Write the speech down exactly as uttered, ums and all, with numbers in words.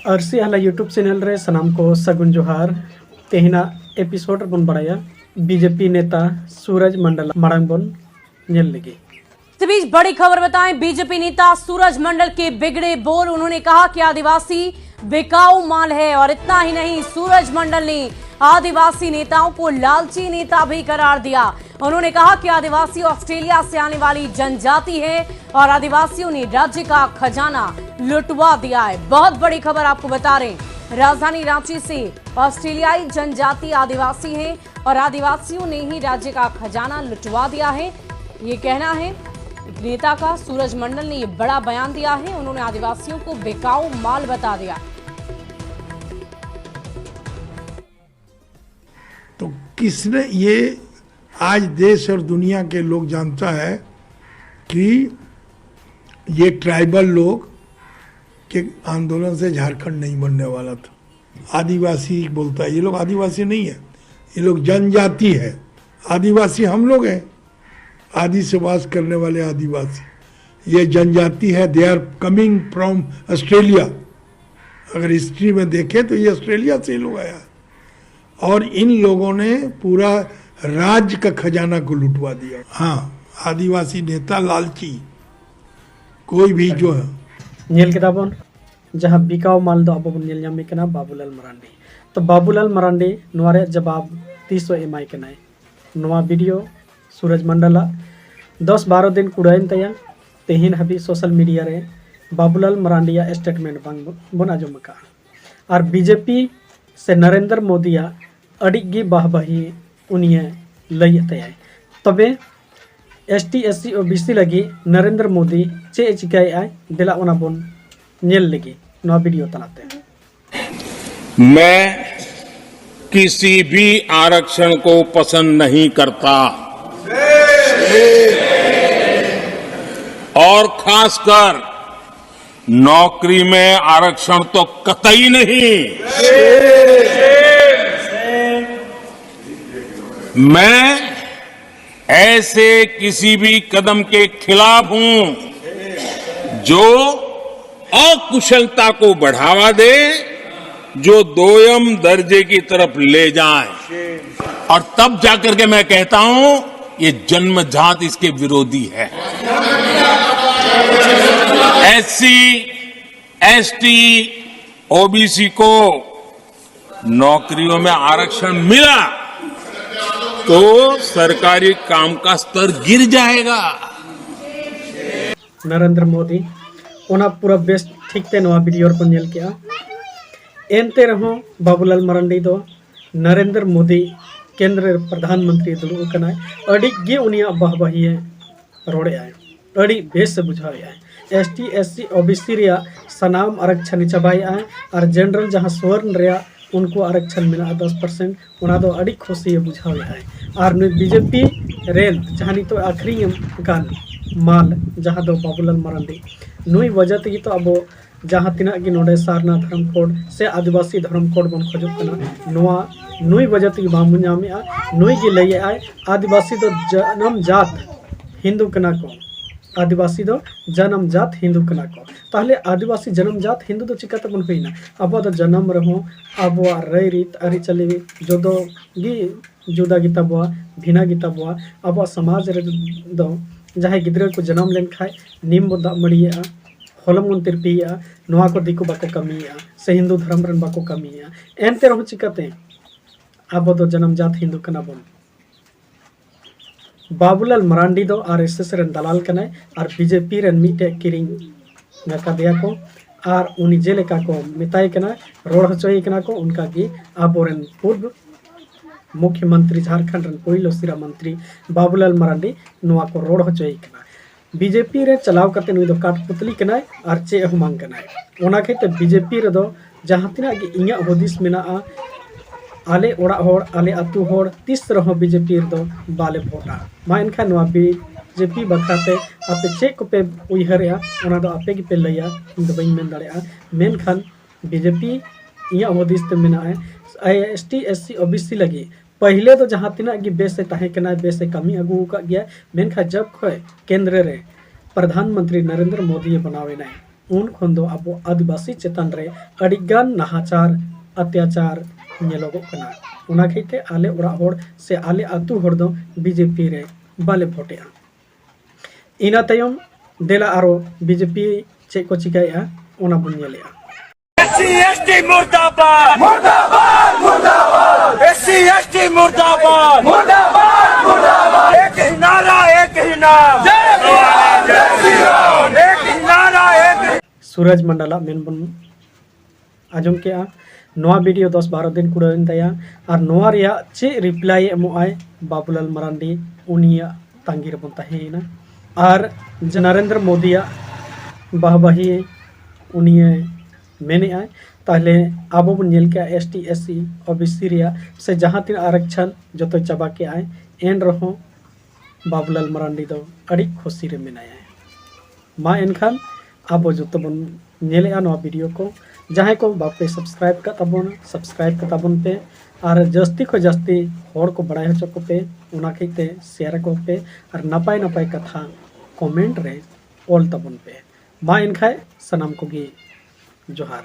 ᱟᱹᱨᱥᱤ ᱟᱦᱞᱟ YouTube channel ᱨᱮ ᱥᱟᱱᱟᱢ ᱠᱚ ᱥᱟᱹᱜᱩᱱ ᱡᱚᱦᱟᱨ᱾ ᱛᱮᱦᱮᱧᱟᱜ ᱮᱯᱤᱥᱳᱰ ᱨᱮᱵᱚᱱ ᱵᱟᱲᱟᱭᱟ ᱵᱤᱡᱮᱯᱤ ᱱᱮᱛᱟ ᱥᱩᱨᱟᱡᱽ ᱢᱟᱱᱰᱟᱞᱟ᱾ ᱢᱟᱲᱟᱝ ᱵᱚᱱ ᱧᱮᱞ ᱞᱮᱜᱮ᱾ इस बीच बड़ी खबर बताएं, बीजेपी नेता सूरज मंडल के बिगड़े बोल। उन्होंने कहा कि आदिवासी बिकाऊ माल है और इतना ही नहीं, सूरज मंडल ने आदिवासी नेताओं को लालची नेता भी करार दिया। उन्होंने कहा कि आदिवासी ऑस्ट्रेलिया से आने वाली जनजाति है और आदिवासियों ने राज्य का खजाना लुटवा दिया है। बहुत बड़ी खबर आपको बता रहे हैं, राजधानी रांची से ऑस्ट्रेलियाई जनजाति आदिवासी हैं और आदिवासियों ने ही राज्य का खजाना लुटवा दिया है। ये कहना है नेता का। सूरज मंडल ने ये बड़ा बयान दिया है, उन्होंने आदिवासियों को बिकाऊ माल बता दिया। तो किसने ये, आज देश और दुनिया के लोग जानता है कि ये ट्राइबल लोग के आंदोलन से झारखंड नहीं बनने वाला था। आदिवासी बोलता है, ये लोग आदिवासी नहीं है, ये लोग जनजाति है। आदिवासी हम लोग हैं, आदि से वास करने वाले आदिवासी। ये जनजाति है, they are coming from Australia। अगर हिस्ट्री में देखें तो ये ऑस्ट्रेलिया से ही लोग आया है। और इन लोगों ने पूरा राज्य का खजाना को लुटवा दिया। हाँ, आदिवासी नेता लालची, कोई भी जो है। ᱧᱮᱞ ᱠᱮᱫᱟ ᱵᱚᱱ, ᱡᱟᱦᱟᱸ ᱵᱤᱠᱟᱣ ᱢᱟᱞ ᱫᱚ ᱟᱵᱚ ᱵᱚᱱ ᱧᱮᱞ ᱧᱟᱢᱮ ᱠᱟᱱᱟ ᱵᱟᱵᱩᱞᱟᱞ ᱢᱟᱨᱟᱱᱰᱤ᱾ ᱛᱚ ᱵᱟᱵᱩᱞᱟᱞ ᱢᱟᱨᱟᱱᱰᱤ ᱱᱚᱣᱟ ᱨᱮᱭᱟᱜ ᱡᱟᱵᱟᱵ ᱛᱤᱥ ᱦᱚᱸ ᱮᱢᱟᱭ ᱠᱟᱱᱟᱭ? ᱱᱚᱣᱟ ᱵᱷᱤᱰᱤᱭᱳ ᱥᱩᱨᱟᱡᱽ ᱢᱟᱱᱰᱟᱞᱟᱜ ᱫᱚᱥ ᱵᱟᱨᱚ ᱫᱤᱱ ᱠᱩᱲᱟᱹᱭᱮᱱ ᱛᱟᱭᱟ᱾ ᱛᱮᱦᱮᱧ ᱦᱟᱹᱵᱤᱡ ᱥᱳᱥᱟᱞ ᱢᱤᱰᱤᱭᱟ ᱨᱮ ᱵᱟᱵᱩᱞᱟᱞ ᱢᱟᱨᱟᱱᱰᱤᱭᱟᱜ ᱥᱴᱮᱴᱢᱮᱱᱴ ᱵᱟᱝ ᱵᱚᱱ ᱟᱸᱡᱚᱢ ᱟᱠᱟᱫᱼᱟ᱾ ᱟᱨ ᱵᱤᱡᱮᱯᱤ ᱥᱮ ᱱᱚᱨᱮᱱᱫᱨᱚ ᱢᱳᱫᱤᱭᱟᱜ ᱟᱹᱰᱤ ᱜᱮ ᱵᱟᱦᱵᱟᱦᱤ ᱩᱱᱤᱭᱮ ᱞᱟᱹᱭᱮᱫ ᱛᱟᱭᱟᱭ᱾ ᱛᱚᱵᱮ S T, S C, O B ᱥᱤ ᱞᱟᱹᱜᱤᱫ ᱱᱚᱨᱮᱱᱫᱨᱚ ᱢᱳᱫᱤ ᱪᱮᱫ ᱮ ᱪᱤᱠᱟᱹᱭᱮᱫᱼᱟᱭ, ᱫᱮᱞᱟ ᱚᱱᱟ ᱵᱚᱱ ᱧᱮᱞ ᱞᱮᱜᱮ ᱱᱚᱣᱟ ᱵᱷᱤᱰᱤᱭᱳ ᱛᱟᱞᱟᱛᱮ᱾ मैं किसी भी आरक्षण को पसंद नहीं करता और खासकर नौकरी में आरक्षण तो कतई नहीं। मैं ऐसे किसी भी कदम के खिलाफ हूं जो अकुशलता को बढ़ावा दे, जो दोयम दर्जे की तरफ ले जाए। और तब जाकर के मैं कहता हूं, ये जन्मजात इसके विरोधी है। एससी, एसटी, ओबीसी को नौकरियों में आरक्षण मिला तो सरकारी काम का स्तर गिर जाएगा। ᱱᱚᱨᱮᱱᱫᱨᱚ ᱢᱳᱫᱤ ᱚᱱᱟ ᱯᱩᱨᱟᱹ ᱵᱮᱥ ᱴᱷᱤᱠ ᱛᱮ ᱱᱚᱣᱟ ᱵᱷᱤᱰᱤᱭᱳ ᱨᱮᱵᱚᱱ ᱧᱮᱞ ᱠᱮᱜᱼᱟ᱾ ᱮᱱᱛᱮ ᱨᱮᱦᱚᱸ ᱵᱟᱵᱩᱞᱟᱞ ᱢᱟᱨᱟᱱᱰᱤ ᱫᱚ ᱱᱚᱨᱮᱱᱫᱨᱚ ᱢᱳᱫᱤ ᱠᱮᱱᱫᱨᱚ ᱨᱮ ᱯᱨᱚᱫᱷᱟᱱ ᱢᱚᱱᱛᱨᱤ ᱫᱩᱲᱩᱵ ᱟᱠᱟᱱᱟᱭ, ᱟᱹᱰᱤ ᱜᱮ ᱩᱱᱤᱭᱟᱜ ᱵᱟᱦᱵᱟᱦᱤᱭᱮ ᱨᱚᱲᱮᱜᱼᱟᱭ, ᱟᱹᱰᱤ ᱵᱮᱥ ᱮ ᱵᱩᱡᱷᱟᱹᱣᱮᱜᱼᱟᱭ᱾ S T S C O B C ᱨᱮᱭᱟᱜ ᱥᱟᱱᱟᱢ ᱟᱨᱚᱠᱪᱷᱚᱱ ᱮ ᱪᱟᱵᱟᱭᱮᱜᱼᱟᱭ ᱟᱨ ᱡᱮᱱᱟᱨᱮᱞ ᱡᱟᱦᱟᱸ ᱥᱚᱣᱚᱨᱱ ᱨᱮᱭᱟᱜ ᱩᱱᱠᱩ ᱟᱨᱚᱠᱪᱷᱚᱱ ᱢᱮᱱᱟᱜᱼᱟ ᱫᱚᱥ ᱯᱟᱨᱥᱮᱱᱴ, ᱚᱱᱟ ᱫᱚ ᱟᱹᱰᱤ ᱠᱷᱩᱥᱤ ᱮ ᱵᱩᱡᱷᱟᱹᱣᱮᱜᱼᱟᱭ᱾ ᱟᱨ ᱱᱩᱭ ᱵᱤᱡᱮᱯᱤ ᱨᱮᱱ ᱡᱟᱦᱟᱸ ᱱᱤᱛᱚᱜ ᱟᱠᱷᱨᱤᱧ ᱟᱠᱟᱱ ᱢᱟᱞ, ᱡᱟᱦᱟᱸ ᱫᱚ ᱵᱟᱵᱩᱞᱟᱞ ᱢᱟᱨᱟᱱᱰᱤ, ᱱᱩᱭ ᱣᱟᱡᱟ ᱛᱮᱜᱮ ᱛᱚ ᱟᱵᱚ ᱡᱟᱦᱟᱸ ᱛᱤᱱᱟᱹᱜ ᱜᱮ ᱱᱚᱰᱮ ᱥᱟᱨᱱᱟ ᱫᱷᱚᱨᱚᱢ ᱠᱳᱰ ᱥᱮ ᱟᱹᱫᱤᱵᱟᱹᱥᱤ ᱫᱷᱚᱨᱚᱢ ᱠᱳᱰ ᱵᱚᱱ ᱠᱷᱚᱡᱚᱜ ᱠᱟᱱᱟ, ᱱᱚᱣᱟ ᱱᱩᱭ ᱣᱟᱡᱟ ᱛᱮᱜᱮ ᱵᱟᱝᱵᱚᱱ ᱧᱟᱢᱮᱜᱼᱟ᱾ ᱱᱩᱭ ᱜᱮ ᱞᱟᱹᱭᱮᱜᱼᱟᱭ, ᱟᱹᱫᱤᱵᱟᱹᱥᱤ ᱫᱚ ᱡᱟᱱᱟᱢ ᱡᱟᱛ ᱦᱤᱱᱫᱩ ᱠᱟᱱᱟ ᱠᱚ, ᱟᱹᱫᱤᱵᱟᱹᱥᱤ ᱫᱚ ᱡᱟᱱᱟᱢ ᱡᱟᱛ ᱦᱤᱱᱫᱩ ᱠᱟᱱᱟ ᱠᱚ᱾ ᱛᱟᱦᱞᱮ ᱟᱹᱫᱤᱵᱟᱹᱥᱤ ᱡᱟᱱᱟᱢ ᱡᱟᱛ ᱦᱤᱱᱫᱩ ᱫᱚ ᱪᱤᱠᱟᱹ ᱛᱮᱵᱚᱱ ᱦᱩᱭᱱᱟ? ᱟᱵᱚᱣᱟᱜ ᱫᱚ ᱡᱟᱱᱟᱢ ᱨᱮᱦᱚᱸ, ᱟᱵᱚᱣᱟᱜ ᱨᱟᱹᱭ ᱨᱤᱛ ᱟᱹᱨᱤᱪᱟᱹᱞᱤ ᱡᱚᱛᱚ ᱜᱮ ᱡᱩᱫᱟ ᱜᱮᱛᱟ ᱵᱚᱣᱟ, ᱵᱷᱤᱱᱟ ᱜᱮᱛᱟ ᱵᱚᱣᱟ᱾ ᱟᱵᱚᱣᱟᱜ ᱥᱚᱢᱟᱡᱽ ᱨᱮᱫᱚ ᱡᱟᱦᱟᱸᱭ ᱜᱤᱫᱽᱨᱟᱹ ᱠᱚ ᱡᱟᱱᱟᱢ ᱞᱮᱱᱠᱷᱟᱡ ᱱᱤᱢ ᱵᱚᱱ ᱫᱟᱜ ᱢᱟᱹᱲᱤᱭᱟᱜᱼᱟ, ᱦᱚᱞᱚᱝ ᱵᱚᱱ ᱛᱤᱨᱯᱤᱭᱮᱜᱼᱟ᱾ ᱱᱚᱣᱟ ᱠᱚ ᱫᱤᱠᱩ ᱵᱟᱠᱚ ᱠᱟᱹᱢᱤᱭᱮᱜᱼᱟ ᱥᱮ ᱦᱤᱱᱫᱩ ᱫᱷᱚᱨᱚᱢ ᱨᱮᱱ ᱵᱟᱠᱚ ᱠᱟᱹᱢᱤᱭᱮᱜᱼᱟ᱾ ᱮᱱᱛᱮ ᱨᱮᱦᱚᱸ ᱪᱤᱠᱟᱹᱛᱮ ᱟᱵᱚ ᱫᱚ ᱡᱟᱱᱟᱢ ᱡᱟᱛ ᱦᱤᱱᱫᱩ ᱠᱟᱱᱟ ᱵᱚᱱ? ᱵᱟᱵᱩᱞᱟᱞ ᱢᱟᱨᱟᱱᱰᱤ ᱫᱚ ᱟᱨ ᱮᱥ ᱮᱥ ᱨᱮᱱ ᱫᱟᱞᱟᱞ ᱠᱟᱱᱟᱭ ᱟᱨ ᱵᱤᱡᱮᱯᱤ ᱨᱮᱱ ᱢᱤᱫᱴᱮᱡ ᱠᱤᱨᱤᱧ ᱟᱠᱟᱫᱮᱭᱟ ᱠᱚ᱾ ᱟᱨ ᱩᱱᱤ ᱡᱮᱞᱮᱠᱟ ᱠᱚ ᱢᱮᱛᱟᱭ ᱠᱟᱱᱟ, ᱨᱚᱲ ᱦᱚᱪᱚᱭᱮ ᱠᱟᱱᱟ ᱠᱚ, ᱚᱱᱠᱟ ᱜᱮ ᱟᱵᱚᱨᱮᱱ ᱯᱩᱨᱵᱚ ᱢᱩᱠᱷᱭᱚᱢᱚᱱᱛᱨᱤ, ᱡᱷᱟᱲᱠᱷᱚᱸᱰ ᱨᱮᱱ ᱯᱳᱭᱞᱳ ᱥᱤᱨᱟ ᱢᱚᱱᱛᱨᱤ ᱵᱟᱵᱩᱞᱟᱞ ᱢᱟᱨᱟᱱᱰᱤ ᱱᱚᱣᱟ ᱠᱚ ᱨᱚᱲ ᱦᱚᱪᱚᱭᱮ ᱠᱟᱱᱟ᱾ ᱵᱤᱡᱮᱯᱤ ᱨᱮ ᱪᱟᱞᱟᱣ ᱠᱟᱛᱮ ᱱᱩᱭ ᱫᱚ ᱠᱟᱴᱯᱩᱛᱞᱤ ᱠᱟᱱᱟᱭ ᱟᱨ ᱪᱮᱫ ᱦᱚᱸ ᱵᱟᱝ ᱠᱟᱱᱟᱭ᱾ ᱚᱱᱟ ᱠᱷᱟᱹᱛᱤᱨ ᱛᱮ ᱵᱤᱡᱮᱯᱤ ᱨᱮᱫᱚ ᱡᱟᱦᱟᱸ ᱛᱤᱱᱟᱹᱜ ᱜᱮ ᱤᱧᱟᱹᱜ ᱦᱩᱫᱤᱥ ᱢᱮᱱᱟᱜᱼᱟ, ᱟᱞᱮ ᱚᱲᱟᱜ ᱦᱚᱲ, ᱟᱞᱮ ᱟᱹᱛᱩ ᱦᱚᱲ ᱛᱤᱥ ᱨᱮᱦᱚᱸ ᱵᱤᱡᱮᱯᱤ ᱨᱮᱫᱚ ᱵᱟᱞᱮ ᱵᱷᱳᱴᱟ᱾ ᱢᱟ ᱮᱱᱠᱷᱟᱱ ᱱᱚᱣᱟ ᱵᱤᱡᱮᱯᱤ ᱵᱟᱠᱷᱨᱟ ᱛᱮ ᱟᱯᱮ ᱪᱮᱫ ᱠᱚᱯᱮ ᱩᱭᱦᱟᱹᱨᱮᱜᱼᱟ, ᱚᱱᱟ ᱫᱚ ᱟᱯᱮ ᱜᱮᱯᱮ ᱞᱟᱹᱭᱟ, ᱤᱧ ᱫᱚ ᱵᱟᱹᱧ ᱢᱮᱱ ᱫᱟᱲᱮᱭᱟᱜᱼᱟ᱾ ᱢᱮᱱᱠᱷᱟᱱ ᱵᱤᱡᱮᱯᱤ ᱤᱧᱟᱹᱜ ᱦᱩᱫᱤᱥ ᱛᱮ ᱢᱮᱱᱟᱜᱼᱟ, S T, S C, O B ᱥᱤ ᱞᱟᱹᱜᱤᱫ ᱯᱟᱹᱦᱤᱞᱮ ᱫᱚ ᱡᱟᱦᱟᱸ ᱛᱤᱱᱟᱹᱜ ᱜᱮ ᱵᱮᱥ ᱮ ᱛᱟᱦᱮᱸ ᱠᱟᱱᱟ, ᱵᱮᱥ ᱮ ᱠᱟᱹᱢᱤ ᱟᱹᱜᱩ ᱟᱠᱟᱫ ᱜᱮᱭᱟ, ᱢᱮᱱᱠᱷᱟᱱ ᱡᱚᱵ ᱠᱷᱚᱡ ᱠᱮᱱᱫᱨᱚ ᱨᱮ ᱯᱨᱚᱫᱷᱟᱱ ᱢᱚᱱᱛᱨᱤ ᱱᱚᱨᱮᱱᱫᱨᱚ ᱢᱳᱫᱤ ᱮ ᱵᱮᱱᱟᱣ ᱮᱱᱟᱭ, ᱩᱱ ᱠᱷᱚᱱ ᱫᱚ ᱟᱵᱚ ᱟᱹᱫᱤᱵᱟᱹᱥᱤ ᱪᱮᱛᱟᱱ ᱨᱮ ᱟᱹᱰᱤ ᱜᱟᱱ ᱱᱟᱦᱟᱪᱟᱨ, ᱚᱛᱛᱟᱪᱟᱨ ᱧᱮᱞᱚᱜᱚᱜ ᱠᱟᱱᱟ᱾ ᱚᱱᱟ ᱠᱷᱟᱹᱛᱤᱨ ᱛᱮ ᱟᱞᱮ ᱚᱲᱟᱜ ᱦᱚᱲ ᱥᱮ ᱟᱞᱮ ᱟᱹᱛᱩ ᱦᱚᱲ ᱫᱚ ᱵᱤᱡᱮᱯᱤ ᱨᱮ ᱵᱟᱞᱮ ᱵᱷᱳᱴᱮᱜᱼᱟ᱾ ᱤᱱᱟᱹ ᱛᱟᱭᱚᱢ ᱫᱮᱞᱟ ᱟᱨᱚ ᱵᱤᱡᱮᱯᱤ ᱪᱮᱫ ᱠᱚ ᱪᱤᱠᱟᱹᱭᱮᱫᱼᱟ, ᱚᱱᱟ ᱵᱚᱱ ᱧᱮᱞᱮᱫᱼᱟ᱾ एससी एसटी मुर्दाबाद, मुर्दाबाद, मुर्दाबाद। एससी एसटी मुर्दाबाद, मुर्दाबाद, मुर्दाबाद। एक ही नारा, एक ही नाम। जय श्री राम, जय श्री राम। एक ही नारा, एक ही ᱥᱩᱨᱟᱡᱽ ᱢᱟᱱᱰᱟᱞᱟᱜ ᱢᱮᱱ ᱵᱚᱱ ᱟᱸᱡᱚᱢ ᱠᱮᱜᱼᱟ᱾ ᱱᱚᱣᱟ ᱵᱷᱤᱰᱤᱭᱳ ᱫᱚᱥ ᱵᱟᱨᱚ ᱫᱤᱱ ᱠᱩᱲᱟᱹᱣᱮᱱ ᱛᱟᱭᱟ, ᱟᱨ ᱱᱚᱣᱟ ᱨᱮᱭᱟᱜ ᱪᱮᱫ ᱨᱤᱯᱞᱟᱭ ᱮ ᱮᱢᱚᱜ ᱟᱭ ᱵᱟᱵᱩᱞᱟᱞ ᱢᱟᱨᱟᱱᱰᱤ, ᱩᱱᱤᱭᱟᱜ ᱛᱟᱺᱜᱤ ᱨᱮᱵᱚᱱ ᱛᱟᱦᱮᱸᱭᱮᱱᱟ᱾ ᱟᱨ ᱱᱟᱨᱮᱱᱫᱨᱚ ᱢᱳᱫᱤᱭᱟᱜ ᱵᱟᱦᱵᱟᱦᱤ ᱩᱱᱤᱭᱮ ᱢᱮᱱᱮᱜᱼᱟᱭ, ᱛᱟᱦᱞᱮ ᱟᱵᱚ ᱵᱚᱱ ᱧᱮᱞ ᱠᱮᱜᱼᱟ, S T S C, O B C ᱨᱮᱭᱟᱜ ᱥᱮ ᱡᱟᱦᱟᱸ ᱛᱤᱱᱟᱹᱜ ᱟᱨᱚᱠᱪᱷᱚᱱ ᱡᱚᱛᱚᱭ ᱪᱟᱵᱟ ᱠᱮᱜᱼᱟᱭ, ᱮᱱ ᱨᱮᱦᱚᱸ ᱵᱟᱵᱩᱞᱟᱞ ᱢᱟᱨᱟᱱᱰᱤ ᱫᱚ ᱟᱹᱰᱤ ᱠᱷᱩᱥᱤ ᱨᱮ ᱢᱮᱱᱟᱭᱟ᱾ ᱢᱟ ᱮᱱᱠᱷᱟᱱ ᱟᱵᱚ ᱡᱚᱛᱚ ᱵᱚᱱ ᱧᱮᱞᱮᱜᱼᱟ ᱱᱚᱣᱟ ᱵᱷᱤᱰᱤᱭᱳ ᱠᱚ᱾ ᱡᱟᱦᱟᱸᱭ ᱠᱚ ᱵᱟᱯᱮ ᱥᱟᱵᱥᱠᱨᱟᱭᱤᱵ ᱠᱟᱜ ᱛᱟᱵᱚᱱᱟ, ᱥᱟᱵᱥᱠᱨᱟᱭᱤᱵ ᱠᱟᱛᱟ ᱵᱚᱱ ᱯᱮ, ᱟᱨ ᱡᱟᱹᱥᱛᱤ ᱠᱷᱚᱱ ᱡᱟᱹᱥᱛᱤ ᱦᱚᱲ ᱠᱚ ᱵᱟᱲᱟᱭ ᱦᱚᱪᱚ ᱠᱚᱯᱮ, ᱚᱱᱟ ᱠᱷᱟᱹᱛᱤᱨ ᱛᱮ ᱥᱮᱭᱟᱨ ᱟᱠᱚ ᱯᱮ ᱟᱨ ᱱᱟᱯᱟᱭ ᱱᱟᱯᱟᱭ ᱠᱟᱛᱷᱟ ᱠᱚᱢᱮᱱᱴ ᱨᱮ ᱚᱞ ᱛᱟᱵᱚᱱ ᱯᱮ᱾ ᱢᱟ ᱮᱱᱠᱷᱟᱱ ᱥᱟᱱᱟᱢ ᱠᱚᱜᱮ ᱡᱚᱦᱟᱨ᱾